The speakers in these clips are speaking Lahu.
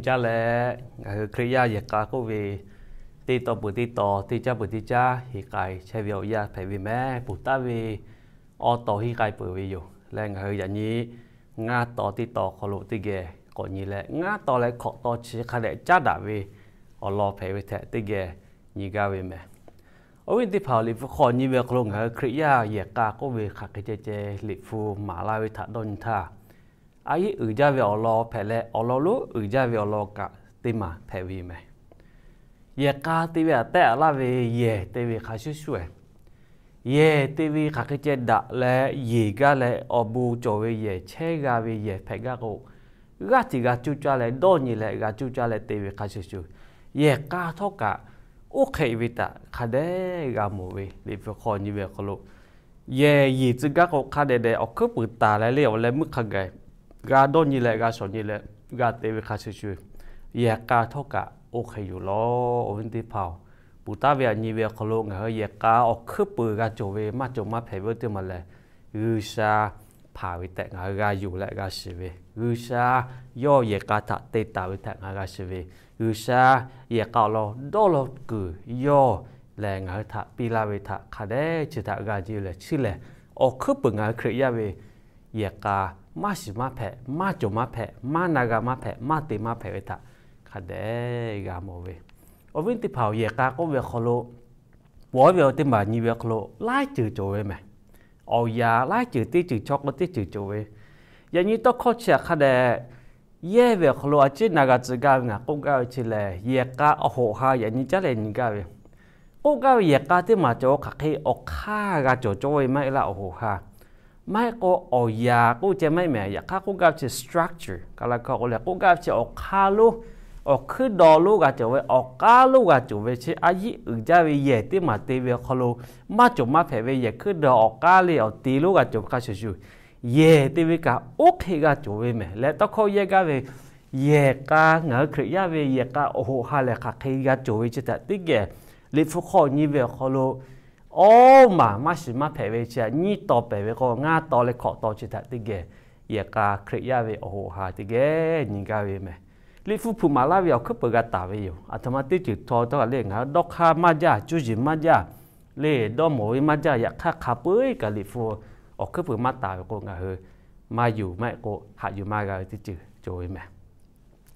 Caˇ leh, ngaˬ hui Hkriꞈ yaˇ yehˬ k'a k'oˆ ve, teˇ taw peuˬ teˇ taw, teˇ caˉ peuˬ teˇ caˉ heˍ k'ai chehˇ ve awˬ yanˇ hpehꞈ ve mehˍ. Peuˬ taˍ ve awˬ taw henˇ k'ai peuˬ ve yoˬ. Leh ngaˬ hui yaꞈ nyi ngaˇ taw teˇ taw hk'aw lo teˇ geh k'awꞈ nyi leh, ngaˇ taw leh hkawꞈ taw chi hk'a dehꞈ caˉ daꞈ ve awˬ lawn hpehꞈ ve tehꞈ teˇ geh nyi gaˇ ve mehˍ. Awˬ viˉ teˇ hpaˍ, Liꞈ hpu hk'aw nyi ve awˬ hk'aw lo ngaˬ hui Hkriꞈ yaˇ yehˬ k'a k'oˆ ve hk'aˬ hk'e ceh ceh Liꞈ hpu maˍ laˇ ve htaꞈ dawˇ nyi htaˇ, a yeˉ uiˍ jaˇ ve awˬ lawn hpehꞈ leh, awˬ lawn lonˉ uiˍ jaˇ ve awˬ lawn kaꞈ teˇ maˬ hpehꞈ ve yoˬ mehˍ. Yehˬ k'a te ve aꞈ tehˆ aꞈ laˇ ve yehˬ te ve hk'a shuˍ shuˍ, yehˬ te ve hk'aˬ hk'e ceh daꞈ leh yeˬ gaˇ leh awˬ bon cawˬ ve yehˬ, chehˇ g'a ve yehˬ hpehꞈ gaˇ k'o, g'aˇ hteꞈ g'a cuˇ caˇ leh dawˇ nyi leh g'a cuˇ caˇ leh te ve hk'a shuˍ shuˍ, yehˬ k'a htawˇ kaꞈ oˇ hk'e ve htaꞈ hk'a dehꞈ g'a mawˬ ve. Liꞈ hpu hk'aw nyi ve awˬ hk'aw lo, yehˬ yeˬ tcuh gaˇ k'o hk'a dehꞈ dehꞈ awˬ hkuiˉ puiˍ taˍ leh le awˬ leh meuˇ hk'a gaˬ g'a dawˇ nyi leh g'a shawˍ nyi leh g'a te ve hk'a shuˍ shuˍ, yehˬ k'a htawˇ kaꞈ oˇ hk'e yoˬ law. Awˬ viˉ teˇ hpaˍ-oˬ, peuˬ taˍ ve aꞈ nyi ve awˬ hk'aw lo ngaˬ hui yehˬ k'a awˬ hkuiˉ puiˍ g'a cawˬ ve maˇ cawˬ maˇ hpehꞈ ve oˇ teˇ maˬ lehˬ, G'uiˬsha hpanˍ ve tehꞈ ngaˬ hui g'a yonˍ leh g'a shiˍ ve, G'uiˬsha yawˇ yehˬ k'a htaꞈ te taˍ ve htaꞈ ngaˬ hui g'a shiˍ ve, G'uiˬsha yehˬ k'a awˬ lawn dawˇ law kuiˬ yawˇ lehˬ ngaˬ hui htaꞈ piˇ laˇ ve htaꞈ hk'a dehꞈ chi htaꞈ g'a nyi leh chi lehˬ, awˬ hkuiˉ puiˍ ngaˬ hui Hkriꞈ yaˇ ve yehˬ k'a maˇ shiˍ maˇ hpehꞈ, maˇ cawˬ maˇ hpehꞈ, maˇ na g'a maˇ hpehꞈ, maˇ te maˇ hpehꞈ ve htaꞈ hk'a dehꞈ g'a mawˬ ve. Awˬ viˉ teˇ hpaˍ-oˬ, yehˬ k'a k'oˆ ve awˬ hk'aw lo, pawˬ ve awˬ teˇ maˬ nyi ve awˬ hk'aw lo laiˉ ceuˬ cawˬ ve mehˍ. Awˬ yanˍ laiˉ ceuˬ teˇ ceuˬ chaw k'o teˇ ceuˬ cawˬ ve. Yaꞈ nyi tawˇ hkawˇ chi htaꞈ hk'a dehꞈ yehˇ ve awˬ hk'aw lo a ciˉ na g'a tcuh gaˇ ve ngaˬ k'oˆ gaˇ ve chi lehˬ, yehˬ k'a awˬ hoꞈ ha yaꞈ nyi caˉ leh nyi gaˇ ve. K'oˆ gaˇ ve yehˬ k'a teˇ maˬ cawˬ hk'aˬ hk'e awˬ hk'aˇ g'a cawˬ cawˇ ve maˇ heˆ laˇ, awˬ hoꞈ ha maˇ heˆ k'o awˬ yanˍ k'oˆ ceh maˇ heˆ mehˍ. Yaꞈ hk'aˇ k'oˆ gaˇ ve chi structure, Kaˍlaˍkaˍ k'o lehˬ k'oˆ gaˇ ve chi awˬ hk'aˇ lonˉ, awˬ hkuiˉ daw lonˉ g'a cawˬ ve, awˬ k'aˉ lonˉ g'a cawˬ ve chi a yeˉ uiˍ jaˇ ve yehˬ teˇ maˬ te ve awˬ hk'aw lo maˇ cawˬ maˇ hpehꞈ ve yehˬ hkuiˉ daw awˬ k'aˉ le awˬ te lonˉ g'a cawˬ ve hk'a shuˍ shuˍ, yehˬ te ve kaꞈ oˇ hk'e g'a cawˬ ve mehˍ. Leh tawˇ hkawˇ yehˇ gaˇ ve yehˬ k'a, ngaˬ hui Hkriꞈ yaˇ ve yehˬ k'a awˬ hoꞈ ha lehˬ hk'aˬ hk'e g'a cawˬ ve chi htaꞈ teˇ geh Liꞈ hpu hk'aw nyi ve awˬ hk'aw lo, awˉ maˬ maˇ shiˍ maˇ hpehꞈ ve chi htaꞈ nyiˇ taw pehˍ ve k'o, ngaˇ taw leh hkawꞈ taw chi htaꞈ teˇ geh yehˬ k'a Hkriꞈ yaˇ ve awˬ hoꞈ ha teˇ geh nyi gaˇ ve mehˍ. Liꞈ hpu hpeuꞈ maˍ laˇ ve awˬ hkuiˉ puiˍ g'a taˍ ve yoˬ. Aˬ htoꞈ ma teˇ ceuˬ htawˇ htawˇ kaꞈ le ngaˬ hui dawˇ hk'aˇ maˇ jaˇ, cuˇ yiˍ maˇ jaˇ, le dawˇ mawˬ ve maˇ jaˇ. Yaꞈ hk'aˇ hk'a peu-eˬ kaꞈ Liꞈ hpu awˬ hkuiˉ puiˍ maˇ taˍ ve k'o, ngaˬ hui maˇ yuˬ maˇ heˆ k'o haꞈ yuˬ maˇ g'a ve teˇ ceuˬ cawˬ ve mehˍ.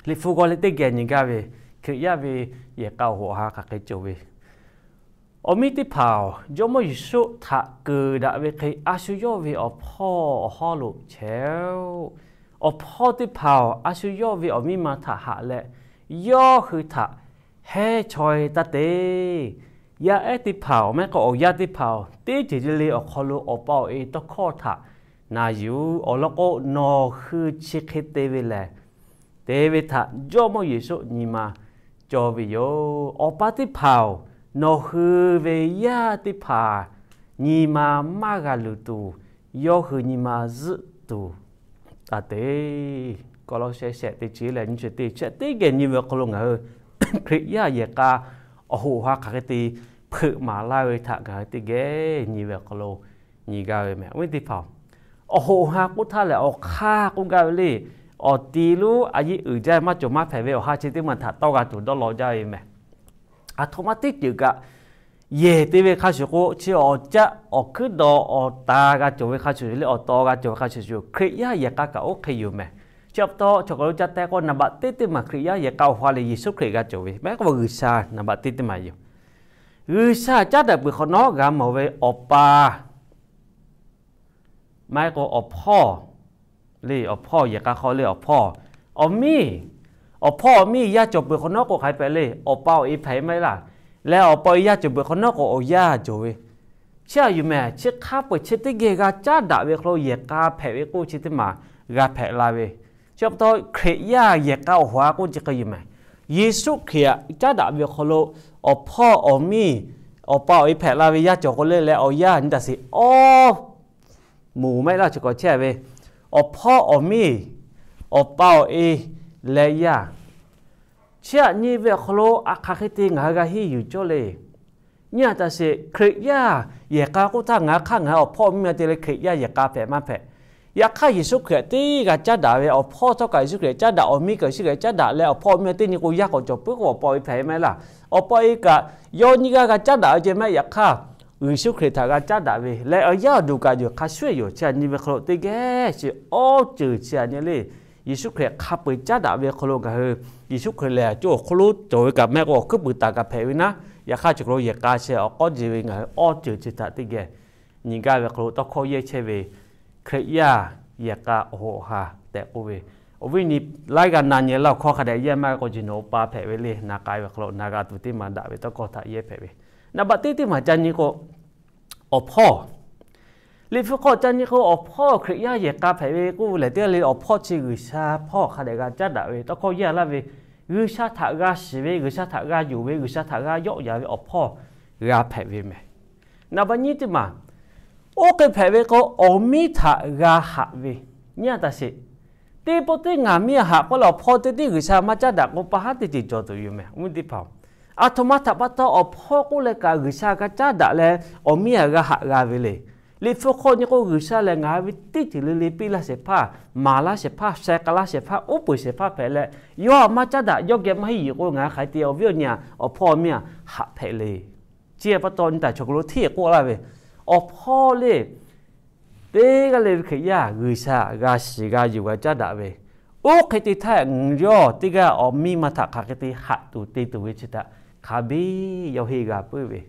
Liꞈ hpu g'aw leh teˇ geh nyi gaˇ ve, Hkriꞈ yaˇ ve yehˬ k'a awˬ hoꞈ ha hk'aˬ hk'e cawˬ ve, awˬ miˇ teˇ hpaˍ-oˬ, Jawˇmawˇ Yeˍsuˆ htaꞈ keunˍ daꞈ ve hk'e a shu yawˇ ve awˬ hpawˇ awˬ hawˉ lo chehˇ-oˆ. Awˬ hpawˇ teˇ hpaˍ-oˬ, a shu yawˇ ve awˬ miˇ ma htaꞈ haꞈ leh, yawˇ hui htaꞈ heˇ chaweh taˇ te. Yaˇ ehˉ teˇ hpaˍ-oˬ, maˇ heˆ k'o awˬ yaˇ teˇ hpaˍ-oˬ, teˇ ceuˬ le le awˬ hk'aw lo awˬ pa awˬ e tawˇ hkawˇ htaꞈ na yuˬ. Awˬ lawn k'o, nawˬ hui chi hk'e te ve lehˬ, te ve htaꞈ Jawˇmawˇ Yeˍsuˆ nyi ma cawˇ ve yoˬ. Awˬ pa teˇ hpaˍ-oˬ, nawˬ hui ve yaˇ teˇ hpaˍ nyi ma maˇ g'a luˬ tuˬ, yawˇ hui nyi ma zuhˆ tuˬ taˇ te. Kawˇlawˇsehˇ shehˆ teˇ chi leh nyiˇ chi teˇ chi teˇ geh nyi ve awˬ hk'aw lo ngaˬ hui Hkriꞈ yaˇ yehˬ k'a awˬ hoꞈ ha hk'aˬ hk'e te hpeuꞈ maˍ laˇ ve htaꞈ ngaˬ hui teˇ geh nyi ve awˬ hk'aw lo nyi gaˇ ve mehˍ. Awˬ viˉ teˇ hpaˍ-oˬ, awˬ hoꞈ ha k'oˆ htaˇ lehˬ, awˬ hk'aˇ k'oˆ gaˇ ve le. Awˬ ti lonˉ a yeˉ uiˍ jaˇ maˇ cawˬ maˇ hpehꞈ ve awˬ ha chi teˇ maˬ htaꞈ tawˇ g'a tuˬ dawˇ law jaˇ ve mehˍ. Aˬ htoꞈ ma teˇ ceuˬ kaꞈ yehˬ te ve hk'a shuˍ k'o, chi awˬ caˆ awˬ hkuiˉ daw awˬ ta g'a cawˬ ve hk'a shuˍ shuˍ le, awˬ taw g'a cawˬ ve hk'a shuˍ shuˍ, Hkriꞈ yaˇ yehˬ k'a kaꞈ oˇ hk'e yoˬ mehˍ. Chi pa taw chaw kaˬ lo ca teh k'o, naˍ baꞈ teˇ teˇ maˬ Hkriꞈ yaˇ yehˬ k'a awˬ ha lehˬ Yeˍsuˆ Hkriꞈ g'a cawˬ ve, maˇ heˆ k'o G'uiˬsha naˍ baꞈ teˇ teˇ maˬ yoˬ. G'uiˬsha caˉ daꞈ peuˬ hk'awꞈ nawˉ g'a mawˬ ve Awˬ pa, maˇ heˆ k'o Awˬ hpawˇ le, Awˬ hpawˇ yehˬ k'a hk'aw le Awˬ hpawˇ, Awˬ miˇ, Awˬ hpawˇ Awˬ miˇ yaˇ cawˬ peuˬ hk'awꞈ nawˉ k'o hk'aˬ hk'e hpehꞈ le, Awˬ pa Awˬ e hpehꞈ maˇ heˆ laˇ. Leh Awˬ pa Awˬ e yaˇ cawˬ peuˬ hk'awꞈ nawˉ k'o Awˬ yaˇ cawˬ ve, chi aꞈ yuˬ mehˍ. Chi hk'a peu-eˬ chi teˇ geh g'a caˉ daꞈ ve hk'aw lo yehˬ k'a hpehꞈ ve k'oˆ chi teˇ maˬ g'a hpehꞈ la ve. Chi pa taw Hkriꞈ yaˇ yehˬ k'a awˬ ha k'oˆ chi hk'e yuˬ mehˍ. Yeˍsuˆ Hkriꞈ aꞈ caˉ daꞈ ve awˬ hk'aw lo Awˬ hpawˇ Awˬ miˇ, Awˬ pa Awˬ e hpehꞈ la ve yaˇ cawˬ k'o le leh Awˬ yaˇ nyi taˍ sheˍ. Awˇ, moˍ maˇ heˆ laˇ chi k'awꞈ chehˇ ve, Awˬ hpawˇ Awˬ miˇ, Awˬ pa Awˬ e leh yaˇ, chi aꞈ nyi ve awˬ hk'aw lo aˬ hk'aˬ hk'e te ngaˬ hui g'a henˇ yuˬ cawˇ le. Nyi a taˍ sheˍ, Hkriꞈ yaˇ yehˬ k'a k'oˆ htaˇ ngaˬ hui hk'aˇ ngaˬ hui awˬ hpawˇ awˬ miˇ ma te leh Hkriꞈ yaˇ yehˬ k'a hpehꞈ maˇ hpehꞈ. Yaꞈ hk'aˇ, Yeˍsuˆ Hkriꞈ teˇ g'aˇ caˉ daꞈ ve, awˬ hpawˇ htawˇ kaꞈ Yeˍsuˆ Hkriꞈ caˉ daꞈ, awˬ miˇ kaꞈ Yeˍsuˆ Hkriꞈ caˉ daꞈ leh, awˬ hpawˇ awˬ miˇ teˇ nyi k'o, yaˇ k'awꞈ cawˬ puiˉ k'o, awˬ pa awˬ e hpehꞈ ve maˇ heˆ laˇ. Awˬ pa awˬ e kaꞈ yawˇ nyiˇ g'aˇ g'a caˉ daꞈ ve ceh maˇ heˆ. Yaꞈ hk'aˇ, Yeˍsuˆ Hkriꞈ htaꞈ g'a caˉ daꞈ ve leh, awˬ yaˇ awˬ duˬ kaꞈ yuˬ hk'a shuˍ yoˬ. Chi htaꞈ nyi ve hk'aw lo teˇ geh chi awˬ ceuˬ chi htaꞈ nyi le, Yeˍsuˆ Hkriꞈ hk'a peu-eˬ caˉ daꞈ ve hk'aw lo ngaˬ hui Yeˍsuˆ Hkriꞈ lehˬ, co awˬ hk'oˆ lo cawˬ ve kaꞈ mehˆ k'o, awˬ hkuiˉ puiˍ taˍ kaꞈ hpehꞈ ve naˉ. Yaꞈ hk'aˇ, chi hk'aw lo yehˬ k'a sheh awˬ k'aw ji ve ngaˬ hui awˬ ceuˬ chi htaꞈ teˇ geh nyi gaˇ ve hk'aw lo tawˇ hkawˇ yehˇ chehˇ ve, Hkriꞈ yaˇ yehˬ k'a awˬ hoꞈ awˬ ha tehꞈ k'oˆ ve, awˬ viˉ nyi laiˉ g'aˇ na nyi laˇ awˬ hkawˇ hk'a dehꞈ yehˇ maˇ k'o, jiˬ nawˬ awˬ pa hpehꞈ ve le, na k'ai ve hk'aw lo na g'a tuˬ teˇ maˬ daꞈ ve tawˇ hkawˇ htaꞈ yehˇ hpehꞈ ve. Naˍ baꞈ teˇ teˇ maˬ ca nyi k'o, awˬ hpawˇ Liꞈ hpu hk'aw ca nyi k'o, awˬ hpawˇ Hkriꞈ yaˇ yehˬ k'a hpehꞈ ve k'oˆ ve lehˬ, teˇ g'aˇ le awˬ hpawˇ chi G'uiˬsha hpawˇ hk'a dehꞈ g'a caˉ daꞈ ve tawˇ hkawˇ yehˇ laˇ ve, G'uiˬsha htaꞈ g'a shiˍ ve, G'uiˬsha htaꞈ g'a yonˍ ve, G'uiˬsha htaꞈ g'a yawˆ yan ve awˬ hpawˇ g'a hpehꞈ ve mehˬ. Naˍ baꞈ nyiˇ teˇ maˬ, oˇ hk'e hpehꞈ ve k'o, awˬ miˇ htaꞈ g'a haꞈ ve, nyi a taˍ sheˍ. Teˇ pawˆ teˇ ngaˬ miˇ a haꞈ k'oˆ leh, awˬ hpawˇ teˇ tiˉ G'uiˬsha maˇ caˉ daꞈ k'o, pa haˉ teˇ ceuˬ cawˬ tuˬ yoˬ mehˬ. Awˬ viˉ teˇ hpaˍ, aˬ htoꞈ ma htaꞈ pa taw awˬ hpawˇ k'oˆ leh kaꞈ G'uiˬsha g'a caˉ daꞈ leh, awˬ miˇ a g'a haꞈ g'a ve le. Liꞈ hpu hk'aw nyi k'o, G'uiˬsha lehˬ ngaˬ hui ve teˇ ceuˬ le le piˇ laˇ shehˍ hpaˇ, maˍ laˇ shehˍ hpaˇ, sheh k'a laˇ shehˍ hpaˇ, uˉ peunˍ shehˍ hpaˇ hpehꞈ leh, yawˇ a maˇ caˉ daꞈ, yawˇ geh maˇ heˆ yeˬ k'o, ngaˬ hui hk'aˬ hk'e te awˬ viˉ awˬ nyi a awˬ hpawˇ awˬ miˇ a haꞈ hpehꞈ le. Chi pa taw nyi taˍ chaw hk'aw lo hteˇ k'oˆ laˇ ve, awˬ hpawˇ le teˇ g'aˇ le ve Hkriꞈ yaˇ G'uiˬsha g'a shiˍ g'a yonˍ g'a caˉ daꞈ ve, oˇ hk'e te htaˇ, yawˇ teˇ g'aˇ awˬ miˇ ma htaꞈ hk'aˬ hk'e te haꞈ tuˬ te tuˬ ve chi htaꞈ hk'a biˇ yawˇ heˆ g'a puiˉ ve.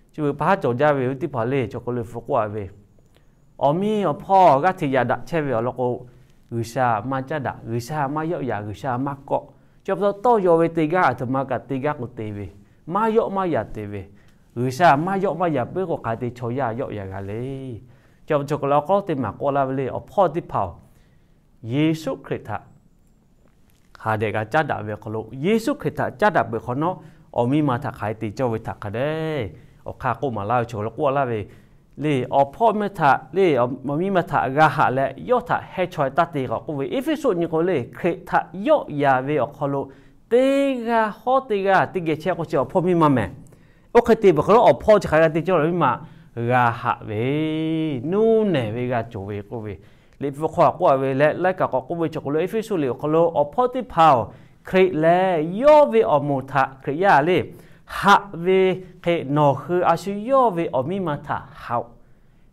Chi beuꞈ pa haˉ cawˬ jaˇ ve teˇ hpaˍ le chaw hk'aw lo hpu k'oˆ a ve, awˬ miˇ awˬ hpawˇ g'aˇ hteꞈ yaꞈ daꞈ chehˇ ve awˬ lawn k'o, G'uiˬsha maˇ caˉ daꞈ, G'uiˬsha maˇ yawˆ yan, G'uiˬsha maˇ kawˆ. Chi pa taw tawˇ yaw ve teˇ g'aˇ aˬ htoꞈ ma kaꞈ teˇ g'aˇ k'o te ve, maˇ yawˆ maˇ yan te ve, G'uiˬsha maˇ yawˆ maˇ yan puiˉ k'o, hk'aˬ hk'e te chaw yaˇ yawˆ yan g'a le. Chi pa taw chaw hk'aw lo awˬ hk'aw teˇ maˬ k'oˆ laˇ ve le, awˬ hpawˇ teˇ hpaˍ-oˬ, Yeˍsuˆ Hkriꞈ htaꞈ hk'a dehꞈ g'a caˉ daꞈ ve awˬ hk'aw lo, Yeˍsuˆ Hkriꞈ htaꞈ caˉ daꞈ peuˬ hk'awꞈ nawˉ, awˬ miˇ ma htaꞈ hk'aˬ hk'e te cawˇ ve htaꞈ hk'a dehꞈ awˬ hk'aˇ k'oˆ maˍ laˇ ve chaw hk'aw lo k'oˆ laˇ ve le, awˬ hpawˇ meh htaꞈ le, awˬ miˇ ma htaꞈ g'a haꞈ leh, yawˇ htaꞈ heh chaweh taˇ te k'awꞈ k'oˆ ve. Eˇfeˇsuꞈ nyi k'o le, Hkriꞈ htaꞈ yawˆ yan ve awˬ hk'aw lo, teˇ g'aˇ hawˉ teˇ g'aˇ teˇ geh chehˇ k'o, chi awˬ hpawˇ miˇ ma mehˬ. Oˇ hk'e te peuˬ hk'awꞈ nawˉ, awˬ hpawˇ chi hk'aˬ hk'e g'a te cawˇ ve, miˇ ma g'a haꞈ ve, nuˇ nehˬ ve g'a cawˬ ve k'oˆ ve. Liꞈ hpu hk'aw k'oˆ a ve leh, laiˉ kaꞈ k'awꞈ k'oˆ ve chaw hk'aw lo, Eˇfeˇsuꞈ liꞈ awˬ hk'aw lo, awˬ hpawˇ teˇ hpaˍ-oˬ, Hkriꞈ lehˬ yawˇ ve awˬ moˍ htaꞈ, Hkriꞈ yaˇ le, haꞈ ve hk'e nawˬ hui a shu yawˇ ve awˬ miˇ ma htaꞈ haꞈ-oꞈ.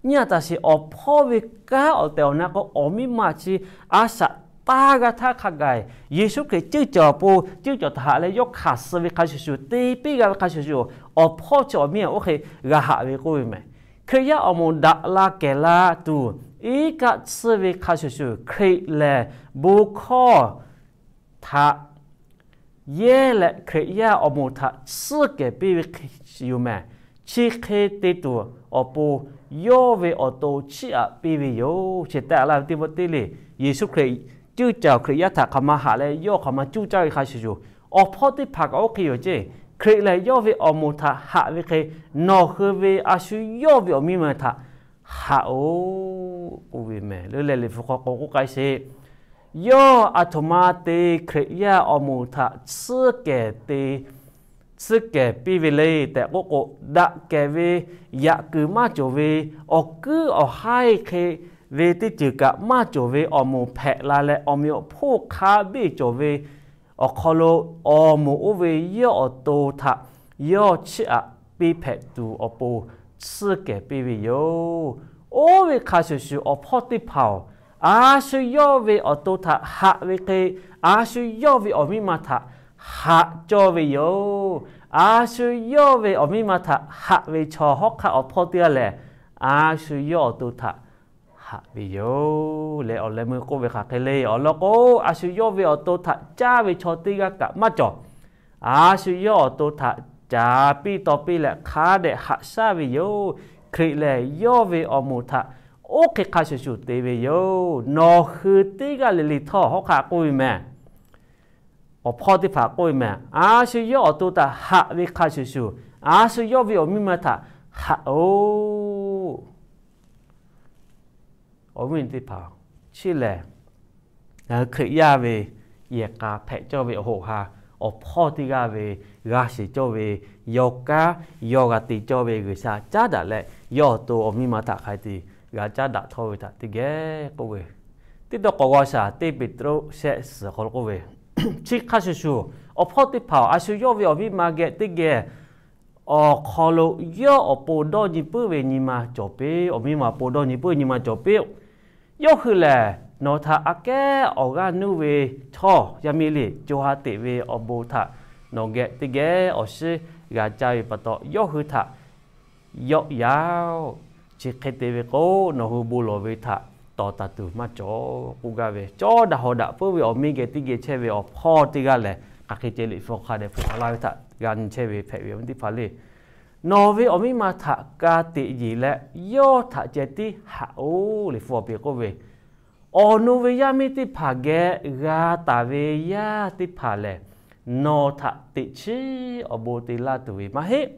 Nyi a taˍ sheˍ, awˬ hpawˇ ve kanˉ awˬ tehˬ awˬ na k'o, awˬ miˇ ma chi a shaꞈ taˇ g'a htaˇ hk'a gaˬ, Yeˍsuˆ Hkriꞈ ceuˇ caˬ awˬ pon ceuˇ caˬ htaꞈ haꞈ leh, yawˇ hkanˍ suh ve hk'a shuˍ shuˍ, te piˇ g'a ve hk'a shuˍ shuˍ, awˬ hpawˇ chi awˬ miˇ a oˇ hk'e g'a haꞈ ve k'oˆ ve mehˬ. Hkriꞈ yaˇ awˬ moˍ daꞈ la kehˬ la tuˬ, iˉ kaˆ tsuhˇ ve hk'a shuˍ shuˍ, Hkriꞈ lehˬ bon hkawˇ htaꞈ yehˇ leh, Hkriꞈ yaˇ awˬ moˍ htaꞈ tsuhˇ kehˬ piˇ ve yoˬ mehˬ. Chi hk'e te tuˬ awˬ pon, yawˇ ve awˬ to chiˇ aꞈ piˇ ve yoˬ. Chi tehꞈ laˇ ve teˇ pawˆ teˇ le, Yeˍsuˆ Hkriꞈ ceuˇ caˬ Hkriꞈ yaˇ htaꞈ hk'aˬ ma haꞈ leh, yawˇ hk'aˬ ma cuˇ caˇ ve hk'a shuˍ shuˍ, awˬ hpawˇ teˇ hpaˍ kaꞈ oˇ hk'e yoˬ ceˇ. Hkriꞈ lehˬ yawˇ ve awˬ moˍ htaꞈ haꞈ ve hk'e, nawˬ hui ve a shu yawˇ ve awˬ miˇ ma htaꞈ haꞈ-oꞈ k'oˆ ve mehˬ. Leuˉ leh liꞈ hpu hk'aw k'oˆ k'ai sheˍ. Yawˇ aˬ htoꞈ ma te Hkriꞈ yaˇ awˬ moˍ htaꞈ tsuhˇ kehˬ te, tsuhˇ kehˬ piˇ ve le tehꞈ k'oˆ k'o, daꞈ kehˬ ve, yaꞈ kuiˬ maˇ cawˬ ve, awˬ kuiˉ awˬ haiˇ hk'e ve teˇ ceuˬ kaꞈ maˇ cawˬ ve awˬ moˍ hpehꞈ la leh, awˬ meꞈ awˬ hponˇ hk'a biˇ cawˬ ve awˬ hk'aw lo, awˬ moˍ oˇ ve yawˇ awˬ to htaꞈ yawˇ chiˇ aꞈ piˇ hpehꞈ tuˬ awˬ pon tsuhˇ kehˬ piˇ ve yoˬ. Oˇ ve hk'a shuˍ shuˍ, awˬ hpawˇ teˇ hpaˍ-oˬ, a shu yawˇ ve awˬ to htaꞈ haꞈ ve hk'e, a shu yawˇ ve awˬ miˇ ma htaꞈ haꞈ cawˇ ve yoˬ. A shu yawˇ ve awˬ miˇ ma htaꞈ haꞈ ve chaw hawˉ hk'aˆ awˬ hpawˇ teˇ g'aˇ lehˬ, a shu yawˇ awˬ to htaꞈ haꞈ ve yoˬ leh, awˬ leh meuˇ k'oˆ ve hk'aˬ hk'e le awˬ lawn k'o, a shu yawˇ ve awˬ to htaꞈ caˇ ve chaw teˇ g'aˇ kaꞈ maˇ cawˬ. A shu yawˇ awˬ to htaꞈ caˍ piˇ taw piˇ leh hk'a dehꞈ haꞈ shaˉ ve yoˬ. Hkriꞈ lehˬ yawˇ ve awˬ moˍ htaꞈ oˇ hk'e hk'a shuˍ shuˍ te ve yoˬ. Nawˬ hui teˇ g'aˇ le le htawˇ hawˉ hk'aˆ k'oˆ ve mehˬ. Awˬ hpawˇ teˇ hpaˍ k'oˆ ve mehˬ. A shu yawˇ awˬ to htaꞈ haꞈ ve hk'a shuˍ shuˍ, a shu yawˇ ve awˬ miˇ ma htaꞈ haꞈ-oꞈ. Awˬ viˉ teˇ hpaˍ, chi lehˬ ngaˬ hui Hkriꞈ yaˇ ve yehˬ k'a hpehꞈ cawˇ ve awˬ hoꞈ ha, awˬ hpawˇ teˇ g'aˇ ve g'a shiˍ cawˇ ve, yawˇ kanˉ yawˇ g'a te cawˇ ve G'uiˬsha caˉ daꞈ leh, yawˇ awˬ to awˬ miˇ ma htaꞈ hk'a te g'a caˉ daꞈ htawˇ ve htaꞈ teˇ geh k'oˆ ve, teˇ dawˇ k'awꞈ g'aw shaˍ teˇ Peˍtruˆ shehˆ suhˍ awˬ hk'aw lo k'oˆ ve, chi hk'a shuˍ shuˍ, awˬ hpawˇ teˇ hpaˍ-oˬ, a shu yawˇ ve awˬ miˇ ma geh teˇ geh awˬ hk'aw lo yawˇ awˬ pon dawˇ nyi puiˉ ve nyi ma cawˬ piˇ-oˆ. Awˬ miˇ ma awˬ pon dawˇ nyi puiˉ ve nyi ma cawˬ piˇ-oˆ. Yawˇ hui lehˬ, nawˬ htaꞈ aꞈ kehˉ awˬ g'aˇ nuˇ ve htawˇ, yaˇ miˇ le, co ha teꞈ ve awˬ bon htaꞈ nawˬ geh teˇ geh awˬ shiˉ g'a caˇ ve pa taw, yawˇ hui htaꞈ yawˆ yan-oˬ. Chi hk'e te ve k'o, nawˬ hui bon lawˬ ve htaꞈ tawˍ taˍ tuˬ maˇ cawˬ k'oˆ gaˇ ve, cawˇ daꞈ hawˍ daꞈ puiˉ ve awˬ miˇ geh teˇ geh chehˇ ve awˬ hpawˇ teˇ g'aˇ lehˬ, hk'aˬ hk'e ceh Liꞈ hpu hk'a dehꞈ hpeuꞈ maˍ laˇ ve htaꞈ g'a nyi chehˇ ve hpehꞈ ve awˬ viˉ teˇ hpaˍ le. Nawˬ ve awˬ miˇ ma htaꞈ ka tiꞈ yeˬ leh, yawˇ htaꞈ ceh tiˉ haꞈ-oˬ. Liꞈ hpu awˬ piˍ k'oˆ ve, awˬ nu ve yaˇ miˇ teˇ hpaˍ geh g'a taˍ ve yaˇ teˇ hpaˍ lehˬ, nawˬ htaꞈ teꞈ chiˉ awˬ bon te laˇ tuˬ ve maˇ heˆ.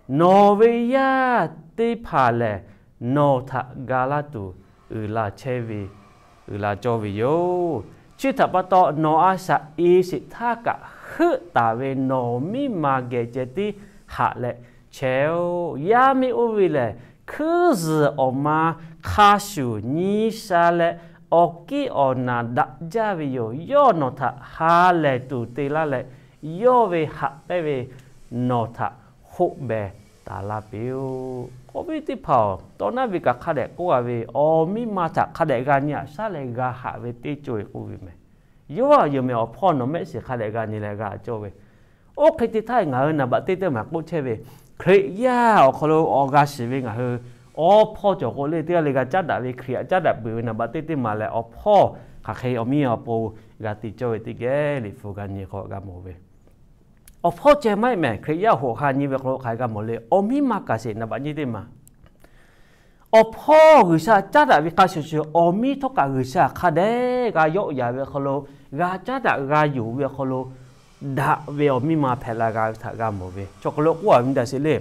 Nawˬ ve yaˇ teˇ hpaˍ lehˬ, nawˬ htaꞈ ga laˇ tuˬ uiˍ la chehˇ ve, uiˍ la cawˇ ve yoˬ. Chi htaꞈ pa taw, nawˬ a shaꞈ e sheˍ htaˇ kaꞈ heuˆ taˍ ve nawˬ miˇ ma geh ceh tiˉ haꞈ leh chehˇ-oˆ. Yaˇ miˇ oˇ ve lehˬ, hkuiˉ zuhˬ awˬ ma hk'a shuˍ nyi sha leh, awˬ kiˇ awˬ naˬ daꞈ jaˇ ve yoˬ. Yawˇ nawˬ htaꞈ ha lehˬ tuˬ te laˇ leh, yawˇ ve haꞈ pehnˇ ve nawˬ htaꞈ hoˆ beh taˍ laˇ piˇ-oˆ. Awˬ viˉ teˇ hpaˍ-oˬ, taw naˉ ve kaꞈ hk'a dehꞈ k'oˆ a ve, awˬ miˇ ma htaꞈ hk'a dehꞈ g'a nyi aꞈ shaˉ leh g'a haꞈ ve teˇ ceuˬ k'oˆ ve meh. Yawˇ a yonˍ meh awˬ hpawˇ nawˬ mehˆ shiˍ hk'a dehꞈ g'a nyi leh g'a cawˇ ve, oˇ hk'e te htaˇ ngaˬ hui naˍ baꞈ teˇ teˇ maˬ k'oˆ chehˇ ve, Hkriꞈ yaˇ awˬ hk'aw lo awˬ g'a shiˍ ve ngaˬ hui awˬ hpawˇ cawˬ k'o le, teˇ g'aˇ le g'a caˉ daꞈ ve, Hkriꞈ aꞈ caˉ daꞈ peuˬ ve naˍ baꞈ teˇ teˇ maˬ lehˬ, awˬ hpawˇ hk'aˬ hk'e awˬ miˇ awˬ pon g'a te cawˇ ve teˇ geh Liꞈ hpu g'a nyi k'o g'a mawˬ ve. Awˬ hpawˇ ceh maˇ heˆ mehˍ, Hkriꞈ yaˇ hoꞈ ha nyi ve hk'aw lo hk'aˬ hk'e g'a mawˬ le, awˬ miˇ ma kaꞈ sheˍ naˍ baꞈ nyiˇ teˇ maˬ. Awˬ hpawˇ G'uiˬsha caˉ daꞈ ve hk'a shuˍ shuˍ, awˬ miˇ htawˇ kaꞈ G'uiˬsha hk'a dehꞈ g'a yawˆ yan ve awˬ hk'aw lo, g'a caˉ daꞈ g'a yonˍ ve awˬ hk'aw lo, daꞈ ve awˬ miˇ ma hpehꞈ la g'a ve htaꞈ g'a mawˬ ve. Chaw hk'aw lo k'oˆ a ve nyi taˍ sheˍ le,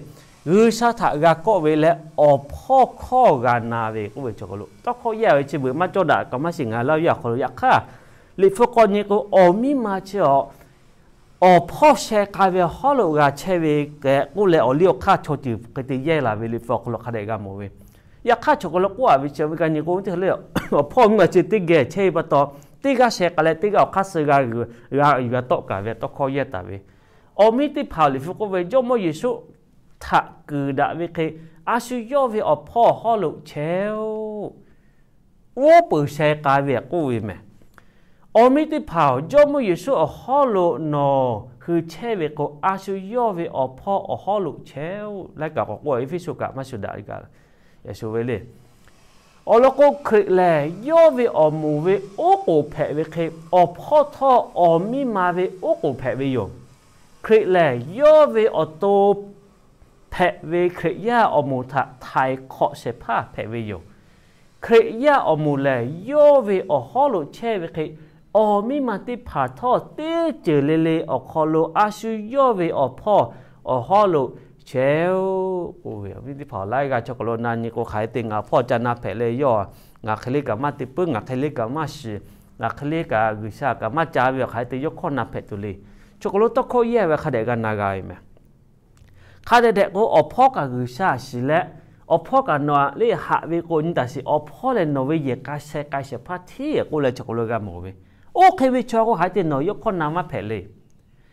G'uiˬsha htaꞈ g'a kawˆ ve leh awˬ hpawˇ hkawˇ g'a na ve k'oˆ ve chaw hk'aw lo tawˇ hkawˇ yaˇ ve chi beuꞈ maˇ cawˇ daꞈ kaꞈ maˇ shiˍ ngaˬ hui laˇ yaˇ awˬ hk'aw lo yaꞈ hk'aˇ, Liꞈ hpu k'awꞈ nyi k'o, awˬ miˇ ma chi awˬ awˬ hpawˇ sheh k'ai ve awˬ hawˉ lo g'a chehˇ ve kehꞈ k'oˆ leh, awˬ liˇ awˬ hk'aˇ chaw ceuˬ hk'e te yehˇ la ve Liꞈ hpu awˬ hk'aw lo hk'a dehꞈ g'a mawˬ ve. Yaꞈ hk'aˇ chaw hk'aw lo k'oˆ a ve chi awˬ viˉ g'a nyi k'o, teˇ hk'e le, awˬ hpawˇ miˇ ma chi teˇ geh chehˇ ve pa taw, teˇ g'aˇ sheh k'ai leh teˇ g'aˇ awˬ hk'aˇ suh g'a g'uiˬ g'a tawˆ kaˍ ve tawˇ hkawˇ yehˇ taˍ ve. Awˬ miˇ teˇ hpaˍ Liꞈ hpu k'oˆ ve, Jawˇmawˇ Yeˍsuˆ htaꞈ kuiˬ daꞈ ve hk'e, a shu yawˇ ve awˬ hpawˇ awˬ hawˉ lo chehˇ-oˆ. Uˉ peunˍ sheh k'ai ve k'oˆ ve meh. Awˬ miˇ teˇ hpaˍ-oˬ, Jawˇmawˇ Yeˍsuˆ awˬ hawˉ lo nawˬ hui chehˇ ve k'o, a shu yawˇ ve awˬ hpawˇ awˬ hawˉ lo chehˇ-oˆ. Laiˉ kaꞈ k'awꞈ k'oˆ a, Eˇfeˇsuꞈ kaꞈ maˇ shu daꞈ kaꞈ, yaꞈ shu ve le. Awˬ lawn k'o, Hkriꞈ lehˬ yawˇ ve awˬ moˍ ve oˉ k'oˍ hpehꞈ ve hk'e, awˬ hpawˇ htawˇ awˬ miˇ ma ve oˉ k'oˍ hpehꞈ ve yoˬ. Hkriꞈ lehˬ yawˇ ve awˬ to hpehꞈ ve Hkriꞈ yaˇ awˬ moˍ htaꞈ htaiˍ hk'awꞈ shehˍ hpaˇ hpehꞈ ve yoˬ. Hkriꞈ yaˇ awˬ moˍ lehˬ, yawˇ ve awˬ hawˉ lo chehˇ ve hk'e, awˬ miˇ ma teˇ hpaˍ htawˇ teˇ ceuˬ le le awˬ hk'aw lo a shu yawˇ ve awˬ hpawˇ awˬ hawˉ lo chehˇ-oˆ k'oˆ ve. Awˬ viˉ teˇ hpaˍ, laiˉ g'aˇ chaw hk'aw lo na nyi k'o, hk'aˬ hk'e te ngaˬ hpawˇ ca na hpehꞈ le, yawˇ ngaˬ hk'e le kaꞈ maˇ te puiˉ, ngaˬ hk'e le kaꞈ maˇ shiˍ, ngaˬ hk'e le kaꞈ G'uiˬsha kaꞈ maˇ ca ve, hk'aˬ hk'e te yawˇ hkawˇ na hpehꞈ tuˬ le. Chaw hk'aw lo tawˇ hkawˇ yehˇ ve hk'a dehꞈ g'a na g'a ve meh. Hk'a dehꞈ dehꞈ k'o, awˬ hpawˇ kaꞈ G'uiˬsha shiˍ leh, awˬ hpawˇ kaꞈ nawˬ aꞈ leˇ haꞈ ve k'o, nyi taˍ sheˍ, awˬ hpawˇ lehˬ nawˬ ve yehˬ k'a sheh k'ai shehˍ hpaˇ hteˇ k'oˆ leh chaw hk'aw lo g'a mawˬ ve. Oˇ hk'e ve chaw k'o, hk'aˬ hk'e te nawˬ yawˇ hkawˇ na maˇ hpehꞈ le.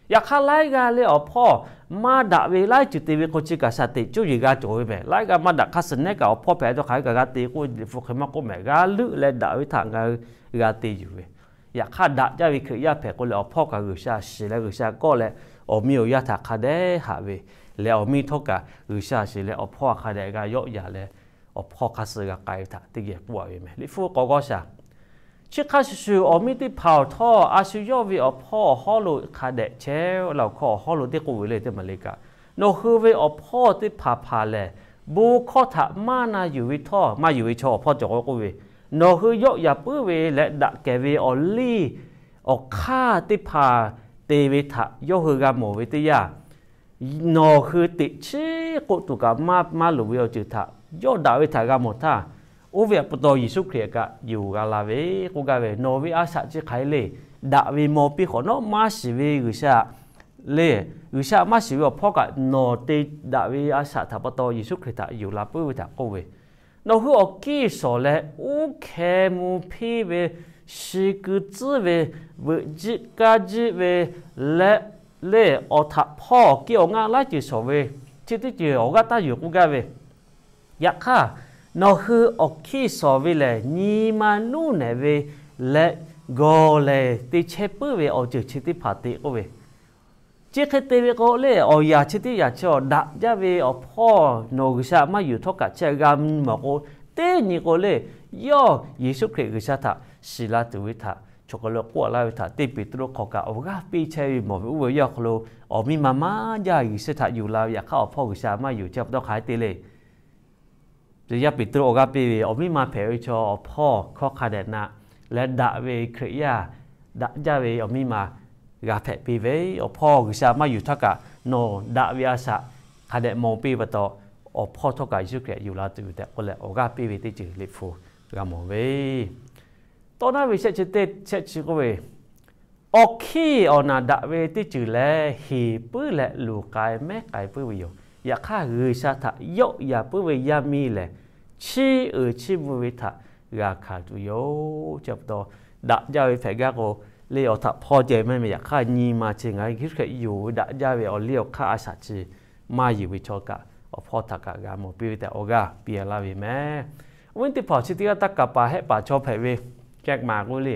Yaꞈ hk'aˇ laiˉ g'aˇ le awˬ hpawˇ maˇ daꞈ ve laiˉ ceuˬ te ve k'o, chi kaꞈ shaˍ teꞈ cuˇ yiˍ g'a cawˬ ve meh. Laiˉ g'aˇ maˇ daꞈ hk'aˇ suh nehˉ kaꞈ awˬ hpawˇ hpehꞈ taw hk'aˬ hk'e kaꞈ g'a te k'oˆ, Liꞈ hpu hk'e maˇ k'oˆ meh. G'a leuˆ leh daꞈ ve htaꞈ ngaˬ hui g'a te yuˬ ve. Yaꞈ hk'aˇ daꞈ jaˇ ve Hkriꞈ yaˇ hpehꞈ k'o lehˬ, awˬ hpawˇ kaꞈ G'uiˬsha shiˍ leh G'uiˬsha kawˆ leh, awˬ miˇ awˬ yaˇ htaꞈ hk'a dehꞈ haꞈ ve leh, awˬ miˇ htawˇ kaꞈ G'uiˬsha shiˍ leh awˬ hpawˇ hk'a dehꞈ g'a yawˆ yan leh, awˬ hpawˇ hk'aˇ suh g'a k'ai ve htaꞈ teˇ geh k'oˆ a ve meh. Liꞈ hpu k'awꞈ g'awˇ shaˍ. Chi hk'a shuˍ shuˍ, awˬ miˇ teˇ hpaˍ awˬ htawˇ a shu yawˇ ve awˬ hpawˇ awˬ hawˉ lo hk'a dehꞈ chehˇ-oˆ. Laˇ awˬ hkawˇ awˬ hawˉ lo teˇ k'oˆ ve le teˇ maˬ le kaꞈ, nawˬ hui ve awˬ hpawˇ teˇ hpaˍ hpaˍ lehˬ, bon hkawˇ htaꞈ maˇ na yuˬ ve htawˇ, maˇ yuˬ ve chaw awˬ hpawˇ cawˬ k'o k'oˆ ve, nawˬ hui yawˆ yan puiˉ ve leh daꞈ kehˬ ve awˬ liˇ awˬ hk'aˇ teˇ hpaˍ te ve htaꞈ yawˇ hui g'a mawˬ ve teˇ yanˇ, nawˬ hui teꞈ chiˉ k'oˆ tuˬ kaꞈ maˇ maˇ loˍ ve awˬ ceuˬ htaꞈ yawˇ daꞈ ve htaꞈ g'a mawˬ htaˇ, oˇ ve pa taw Yeˍsuˆ Hkriꞈ kaꞈ yonˍ g'a la ve k'oˆ gaˇ ve, nawˬ ve a shaꞈ chi hk'aˬ hk'e le, daꞈ ve maw piˇ hk'awꞈ nawˉ maˇ shiˍ ve G'uiˬsha le, G'uiˬsha maˇ shiˍ ve awˬ hpawˇ kaꞈ nawˬ te daꞈ ve a shaꞈ htaꞈ pa taw Yeˍsuˆ Hkriꞈ htaꞈ yonˍ la puiˉ ve htaꞈ k'oˆ ve, Nawˬ hui awˬ kiˇ shawˍ leh uˉ hkeh mvuh hpiˇ ve, shi kui tcuhˉ ve, veuꞈ jiˆ kaˇ jiˆ ve leh, leh awˬ htaꞈ hpawˇ awˬ kiˇ awˬ ngaˆ laiˉ ceuˬ shawˍ ve, chi teˇ ceuˬ awˬ g'aˇ taˇ yuˬ k'oˆ gaˇ ve. Yaꞈ hk'aˇ, nawˬ hui awˬ kiˇ shawˍ ve lehˬ, nyi ma nuˇ nehˬ ve leh gawˬ lehˬ te chehˇ puiˉ ve awˬ ceuˬ chi teˇ hpaˍ te k'oˆ ve, chi hk'e te ve k'o lehˬ, awˬ yanˍ chi teˇ yanˍ chi awˬ daꞈ jaˇ ve awˬ hpawˇ nawˬ G'uiˬsha maˇ yuˬ htawˇ kaꞈ chehˇ g'a mvuh mawˬ k'o, teˇ nyi k'o lehˬ, yawˇ Yeˍsuˆ Hkriꞈ G'uiˬsha htaꞈ shiˍ la tuˬ ve htaꞈ chaw hk'aw lo k'oˆ laˇ ve htaꞈ teˇ Peˍtruˆ hk'aw kaꞈ awˬ g'aˇ piˇ chehˇ ve mawˬ ve oˇ ve yawˇ hk'aw lo, awˬ miˇ ma maˇ jaˇ Yeˍsuˆ htaꞈ yuˬ la ve, yaꞈ hk'aˇ awˬ hpawˇ G'uiˬsha maˇ yuˬ. Chi pa taw hk'aˬ hk'e te le. Yaˇ Peˍtruˆ awˬ g'aˇ piˇ ve, awˬ miˇ ma hpehꞈ ve chaw awˬ hpawˇ hkawˇ hk'a dehꞈ na leh daꞈ ve Hkriꞈ yaˇ, daꞈ jaˇ ve awˬ miˇ ma g'a hpehꞈ piˇ ve, awˬ hpawˇ G'uiˬsha maˇ yuˬ htawˇ kaꞈ nawˬ daꞈ ve a shaꞈ hk'a dehꞈ mawˬ piˇ ve pa taw, awˬ hpawˇ htawˇ kaꞈ Yeˍsuˆ Hkriꞈ yuˬ la tuˬ ve tehꞈ k'oˆ leh awˬ g'aˇ piˇ ve teˇ ceuˬ Liꞈ hpu g'a mawˬ ve. Tawˇ naˉ ve shehˆ chi teˇ shehˆ chi k'oˆ ve, awˬ hkiˇ awˬ naˬ daꞈ ve teˇ ceuˬ lehˬ, heˍ puiˉ leh luˬ k'ai mehˉ k'ai puiˉ ve yoˬ. Yaꞈ hk'aˇ, G'uiˬsha htaꞈ yawˆ yan puiˉ ve yaˇ miˇ lehˬ, chiˇ uiˍ chiˇ mvuh ve htaꞈ g'a hkanˍ tuˬ yoˬ. Chi pa taw, daꞈ jaˇ ve hpehꞈ gaˇ k'o, lehˬ awˬ htaꞈ hpawˇ ceh mehˇ meh, yaꞈ hk'aˇ nyi ma chi ngaˬ hui Yeˍsuˆ Hkriꞈ yonˍ ve daꞈ jaˇ ve awˬ liˇ awˬ hk'aˇ a shaꞈ chi maˇ yuˬ ve chaw kaꞈ, awˬ hpawˇ htaꞈ kaꞈ g'a mawˬ piˇ ve tehꞈ awˬ g'aˇ piˇ laˇ ve mehˍ. Awˬ viˉ teˇ hpaˍ, chi teˇ g'aˇ taˇ kaˍ paˍ hehˆ paˍ chaw hpehꞈ ve, kehˬ maˍ k'oˆ le.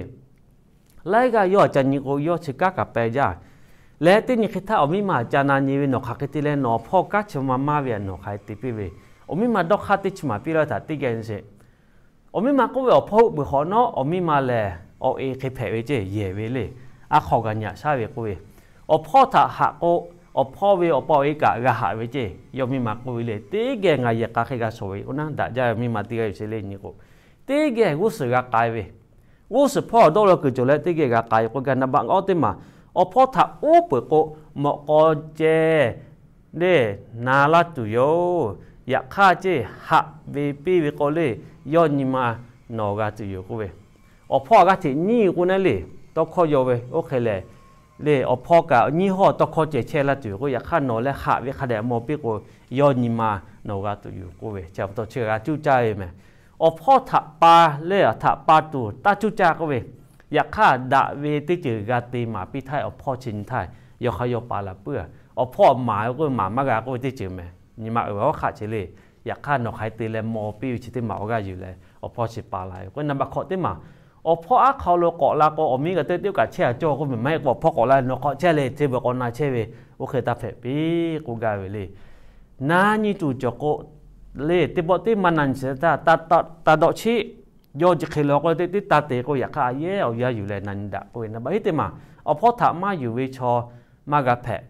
Laiˉ g'aˇ yawˇ aꞈ ca nyi k'o, yawˇ chi kanˉ kaˍ peh jaˇ. Leh teˇ nyi hk'e htaˇ awˬ miˇ ma aꞈ ca na nyi ve, nawˬ hk'aˬ hk'e te leh nawˬ awˬ hpawˇ kanˉ chi ma maˇ ve aꞈ nawˬ hk'aˬ hk'e te piˇ ve, awˬ miˇ ma dawˇ hk'aˇ teˇ chi maˍ piˇ laˇ ve htaꞈ teˇ geh nyi sheˍ. Awˬ miˇ ma k'oˆ ve, awˬ hpawˇ heuˆ peuˬ hk'awꞈ nawˉ, awˬ miˇ ma lehˬ awˬ e hk'e hpehꞈ ve ceˇ, yehˬ ve le. A hk'awꞈ g'a nyi aꞈ shaˉ ve k'oˆ ve, awˬ hpawˇ htaꞈ haꞈ k'o, awˬ hpawˇ ve awˬ pa awˬ e kaꞈ g'a haꞈ ve ceˇ. Yawˇ miˇ ma k'oˆ ve le, teˇ geh ngaˬ yehˬ k'a hk'e g'a shawˍ ve k'o naˉ, daꞈ jaˇ ve miˇ ma teˇ g'aˇ yoˬ sheˍ le nyi k'o, teˇ geh g'uˇ suhˍ g'a k'ai ve, g'uˇ suhˍ hpawˇ dawˇ law kuiˬ cawˬ leh teˇ geh g'a k'ai k'oˆ gaˇ. Naˍ baꞈ awˇ teˇ maˬ, awˬ hpawˇ htaꞈ uˉ peunˍ k'o, mawꞈ k'aw ceh le na laˇ tuˬ yoˬ. Yaꞈ hk'aˇ ceˇ, haꞈ ve piˇ ve k'o le, yawˇ nyi ma nawˬ g'a tuˬ yoˬ k'oˆ ve, awˬ hpawˇ aꞈ g'aˇ hteꞈ nyiˇ k'o naˉ le, tawˇ hkawˇ yaw ve oˇ hk'e lehˬ, le awˬ hpawˇ kaꞈ nyiˇ hawˇ tawˇ hkawˇ ceh chehˇ laˇ tuˬ yoˬ k'o, yaꞈ hk'aˇ nawˬ leh haꞈ ve hk'a dehꞈ mawˬ piˇ k'o, yawˇ nyi ma nawˬ g'a tuˬ yoˬ k'oˆ ve. Chi pa taw chi g'a cuˇ caˇ ve mehˍ. Awˬ hpawˇ htaꞈ pa le, htaꞈ pa tuˬ taˇ cuˇ caˇ k'oˆ ve, yaꞈ hk'aˇ daꞈ ve teˇ ceuˬ g'a te maˍ piˇ htaˇ, awˬ hpawˇ chi nyi htaˇ yawˇ hk'a yawˇ pa laˬ puiˉ. Awˬ hpawˇ maˍ ve k'oˆ ve maˍ maˇ g'a k'oˆ ve teˇ ceuˬ mehˍ. Nyi ma uiˍ ve hawˉ hk'aˆ ce le. Yaꞈ hk'aˇ nawˬ hk'aˬ hk'e te leh mawˬ piˇ ve chi teˇ maˬ awˬ g'aˇ yuˬ leh awˬ hpawˇ chi pa laˬ ve k'o, naˍ baꞈ hk'awꞈ teˇ maˬ, awˬ hpawˇ aˉ hk'aw lo k'awꞈ la k'o, awˬ miˇ g'a te teˇ kaꞈ chehˇ a cawˇ k'oˆ ve maˇ heˆ k'o, awˬ hpawˇ k'awꞈ la nawˬ k'awꞈ chehˇ le, te ve k'awꞈ na chehˇ ve, oˇ hk'e taˇ hpehꞈ piˇ k'oˆ gaˇ ve le. Na nyi tuˬ cawˬ k'o, le teˇ pawˆ teˇ maˇ na nyi sheˍ htaˇ, taˇ dawꞈ chiˆ. Yawˇ chi hk'e la k'o teˇ teˇ taˇ te k'o, yaꞈ hk'aˇ a yehˉ awˬ yanˇ yuˬ leh na nyi daꞈ k'oˆ ve, naˍ baꞈ heˉ teˇ maˬ, awˬ hpawˇ htaꞈ maˇ yuˬ ve chaw maˇ g'a hpehꞈ.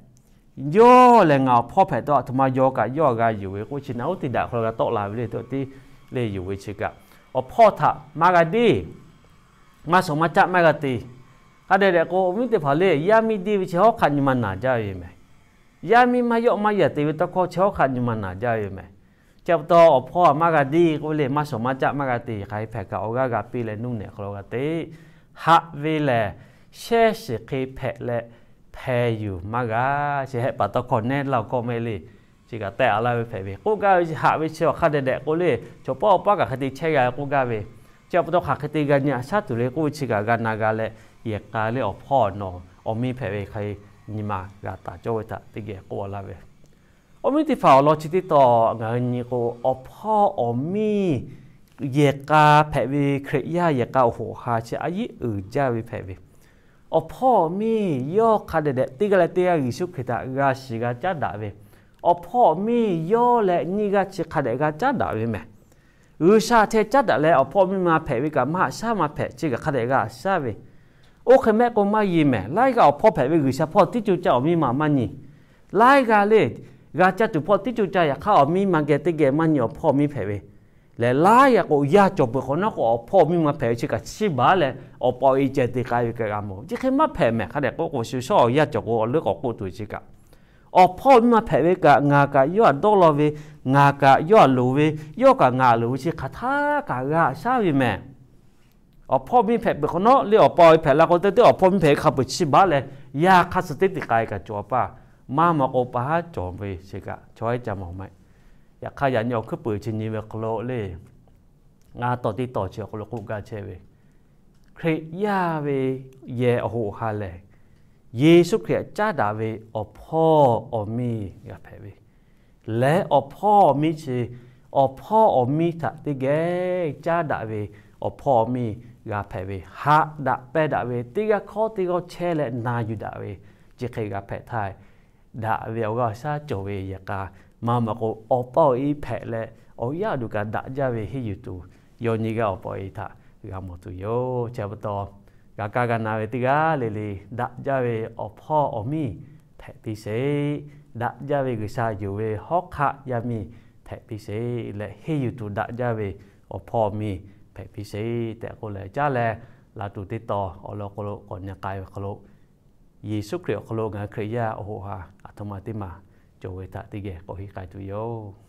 Yawˇ lehˬ ngaˬ awˬ hpawˇ hpehꞈ taw, aˬ htoꞈ ma yaw kaꞈ yawˇ g'a yuˬ ve k'oˆ chi, naˬ oˉ teˇ daꞈ hk'aw lo g'a tawˆ la ve le, teˇ le yuˬ ve chi kaꞈ, awˬ hpawˇ htaꞈ maˇ g'a deˇ, maˇ shawˍ maˇ caˆ maˇ g'a te. Hk'a dehꞈ dehꞈ k'o, awˬ viˉ teˇ hpaˍ le, yaˇ miˇ deˇ ve chi hawˉ hk'aˆ nyi ma naˬ jaˇ ve mehˍ. Yaˇ miˇ maˇ yawˆ maˇ yaꞈ te ve tawˇ hkawˇ chi hawˉ hk'aˆ nyi ma naˬ jaˇ ve mehˍ. Chi pa taw awˬ hpawˇ maˇ g'a deˇ k'oˆ ve le, maˇ shawˍ maˇ caˆ maˇ g'a te, hk'aˬ hk'e hpehꞈ kaꞈ awˬ g'aˇ g'a piˇ leh nuˇ nehˬ hk'aw lo g'a te. Haꞈ ve lehˬ, shehˇ shiˍ hk'e hpehꞈ leh hpeh yuˬ maˇ g'a. Chi hehˆ paˍ tawˇ hkawˇ nehˉ laˇ awˬ hkawˇ mehˍ le. Chi kaꞈ tehꞈ a laˇ ve hpehꞈ ve k'oˆ gaˇ ve, haꞈ ve chi awˬ hk'a dehꞈ dehꞈ k'o le, chaw pawˆ awˬ paˉ kaꞈ hk'e te chehˇ g'a ve k'oˆ gaˇ ve. Chi pa taw hk'aˬ hk'e te g'a nyi aꞈ shaˉ tuˬ le k'oˆ ve chi kaꞈ g'a na g'a leh, yehˬ k'a le awˬ hpawˇ nawˬ awˬ miˇ hpehꞈ ve hk'e nyi ma g'a taˍ cawˇ ve htaꞈ teˇ geh k'oˆ a laˇ ve. Awˬ miˇ teˇ hpaˍ awˬ lawn chi teˇ taw ngaˬ hui nyi k'o, awˬ hpawˇ awˬ miˇ yehˬ k'a hpehꞈ ve, Hkriꞈ yaˇ yehˬ k'a awˬ hoꞈ ha chi a yiˉ uiˍ jaˇ ve hpehꞈ ve. Awˬ hpawˇ awˬ miˇ yawˇ hk'a dehꞈ dehꞈ teˇ g'aˇ leh teˇ g'aˇ Yeˍsuˆ Hkriꞈ htaꞈ g'a shiˍ g'a caˉ daꞈ ve, awˬ hpawˇ awˬ miˇ yawˇ leh nyiˇ g'aˇ chi hk'a dehꞈ g'a caˉ daꞈ ve mehˍ. G'uiˬsha chehˇ caˉ daꞈ leh awˬ hpawˇ miˇ ma hpehꞈ ve kaꞈ maˇ haꞈ shaˉ maˇ hpehꞈ, chi kaꞈ hk'a dehꞈ g'a haꞈ shaˉ ve. Oˇ hk'e mehˆ k'o maˇ ye mehˍ. Laiˉ g'aˇ awˬ hpawˇ hpehꞈ ve G'uiˬsha hpawˇ tiˉ coˇ caˇ awˬ miˇ ma maˇ nyi. Laiˉ g'aˇ le, g'a caˇ tuˬ hpawˇ tiˉ coˇ caˇ, yaꞈ hk'aˇ awˬ miˇ ma geh teˇ geh maˇ nyi awˬ hpawˇ miˇ hpehꞈ ve lehˬ, laiˉ g'aˇ k'o yaˇ cawˬ peuˬ hk'awꞈ nawˉ k'o, awˬ hpawˇ miˇ ma hpehꞈ ve chi kaꞈ chiˇ baˬ leh awˬ pa awˬ e ceh te k'ai ve kaꞈ g'a mawˬ. Chi hk'e maˇ hpehꞈ mehˍ. Hk'a dehꞈ k'oˆ k'o, shu shawˉ awˬ yaˇ cawˬ k'o, awˬ leuˉ k'awꞈ k'oˆ tuˬ chi kaꞈ, awˬ hpawˇ miˇ ma hpehꞈ ve kaꞈ ngaˬ kaꞈ yawˇ htaꞈ dawˇ law ve, ngaˬ kaꞈ yawˇ htaꞈ loˍ ve, yawˇ kaꞈ ngaˬ loˍ ve chi hk'aˬ htaˇ kaꞈ g'a haꞈ shaˉ ve mehˍ. Awˬ hpawˇ miˇ hpehꞈ peuˬ hk'awꞈ nawˉ le, awˬ pa awˬ e hpehꞈ la k'o, teˇ teˇ awˬ hpawˇ miˇ hpehꞈ hk'a peuˬ chiˇ baˬ leh, yaˇ hk'aˇ suh teˇ te k'ai kaꞈ cawˬ a paˇ, maˇ maw k'o pa haˉ cawˬ ve chi kaꞈ chaw haiˉ ca mawˬ maˇ heˆ. Yaꞈ hk'aˇ yaꞈ nyi awˬ hkuiˉ puiˍ chi nyi ve hk'aw lo le, ngaˬ tawˍ teˇ tawˍ chi awˬ hk'aw lo k'oˆ gaˇ chehˇ ve, Hkriꞈ yaˇ ve yehˬ awˬ hoꞈ ha lehˬ, Yeˍsuˆ Hkriꞈ htaꞈ caˉ daꞈ ve awˬ hpawˇ awˬ miˇ g'a hpehꞈ ve lehˬ, awˬ hpawˇ awˬ miˇ chi awˬ hpawˇ awˬ miˇ htaꞈ teˇ geh caˉ daꞈ ve awˬ hpawˇ awˬ miˇ g'a hpehꞈ ve, haꞈ daꞈ pehnˇ daꞈ ve, teˇ g'aˇ hkawˇ teˇ g'awˇ chehˇ leh na yuˬ daꞈ ve, chi hk'e g'a hpehꞈ htaˇ, daꞈ ve awˬ g'aˇ awˬ shaˉ cawˬ ve yehˬ k'a maˇ maˇ k'o, awˬ pa awˬ e hpehꞈ leh awˬ yaˇ awˬ duˬ kaꞈ daꞈ jaˇ ve henˇ yuˬ tuˬ, yaw nyi g'aˇ awˬ pa awˬ e htaꞈ g'a mawˬ tuˬ yoˬ. Chi pa taw, g'a kaˇ g'a na ve teˇ g'aˇ le le, daꞈ jaˇ ve awˬ hpawˇ awˬ miˇ hpehꞈ piˇ sheˍ. Daꞈ jaˇ ve G'uiˬsha yonˍ ve hawˉ hk'aˆ yaˇ miˇ hpehꞈ piˇ sheˍ leh, henˇ yuˬ tuˬ daꞈ jaˇ ve awˬ hpawˇ awˬ miˇ hpehꞈ piˇ sheˍ tehꞈ k'oˆ leh caˉ leh, laꞈ tuˬ teˇ taw awˬ lawn hk'aw lo k'awꞈ nyi k'ai ve hk'aw lo, Yeˍsuˆ Hkriꞈ awˬ hk'aw lo ngaˬ hui Hkriꞈ yaˇ awˬ hoꞈ ha aˬ htoꞈ ma teˇ maˬ cawˬ ve htaꞈ teˇ geh k'awꞈ henˇ k'ai tuˬ yoˬ.